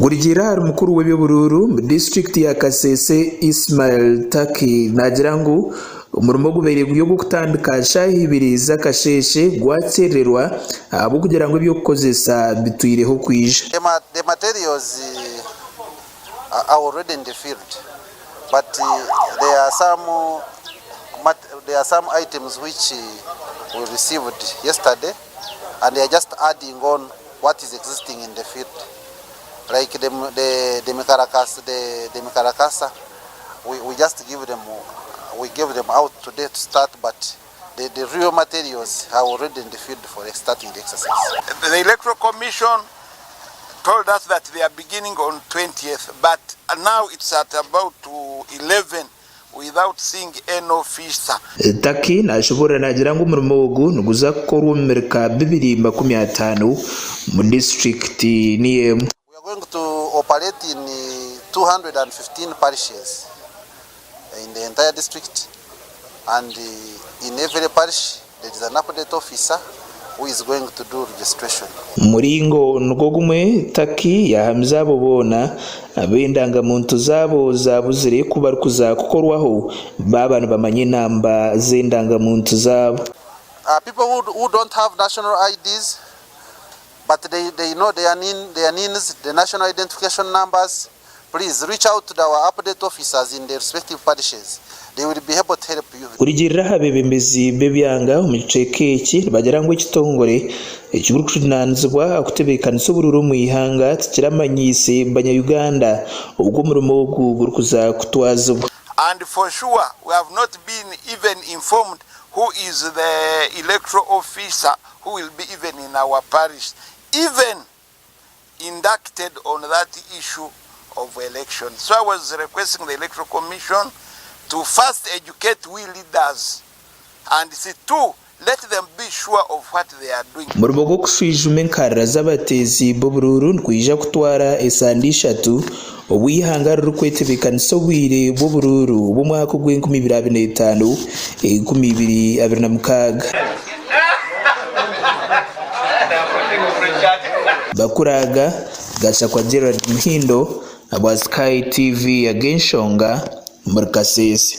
Kurugiirira ahari mukuru w'eby'oburuuru omu disiturikiti ya Kasese Ismail Taki naagira ngu omurimo ogubaire guri ogw'okutandika shaaha ibiri z'akasheeshe gwakyerererwa ahabw'okugira ngu eby'okukozesa bitwireho kwija. The materials are already in the field but there are some there are some items which we received yesterday and they are just adding on what is existing in the field like the the the mikarakasa the the mikarakasa we, we just give them we gave them out today to start but the, the real materials are already in the field for starting the exercise. The Electoral Commission told us that they are beginning on 20th, but now it's at about 11 without seeing any officer. Taki nashoboorora naagira ngu omurimo ogu niguza kukorwa omu mirika 250 omu disiturikiti niyo emwe. We are going to operate in 215 parishes in the entire district and in every parish there is an update officer who is going to do registration. Omu muringo nigwo gumwe, Turkey yaahamiza abo boona abu endangamuntu zaabo zaabuzire ku barikuza kukorwaho baaba nibamanya enamba z'endangamuntu zaabo. People who, who don't have national IDs but they, they know their, NIN, their NINs, the national identification numbers, please reach out to our update officers in the respective parishes. They will be able to help you. Kurugiirira aha beebembezi b'ebyanga omu kicweka eki nibagira ngu ekitongore ekirikujunaanizibwa aha kutebeekanisa oburuuru omu ihanga tikiramanyiise banya-Uganda oku omurimo ogu gurikuza kutwazibwa. And for sure we have not been even informed who is the electoral officer who will be even in our parish, even inducted on that issue of election. So I was requesting the Electoral Commission to first educate we leaders and see two, let them be sure of what they are doing. Omurimo gw'okushwijuma enkarira z'abateezi b'oburuuru nikwija kutwara esande ishatu obu eihanga ririkwetebeekanisa obwire bw'oburuuru bw'omwaka ogw'enkumi ibiri abiri n'etaano 2026. Bakuraaga, Gashakwa Gerald Muhindo, ahabwa Sky TV ag'enshonga omuri Kasese.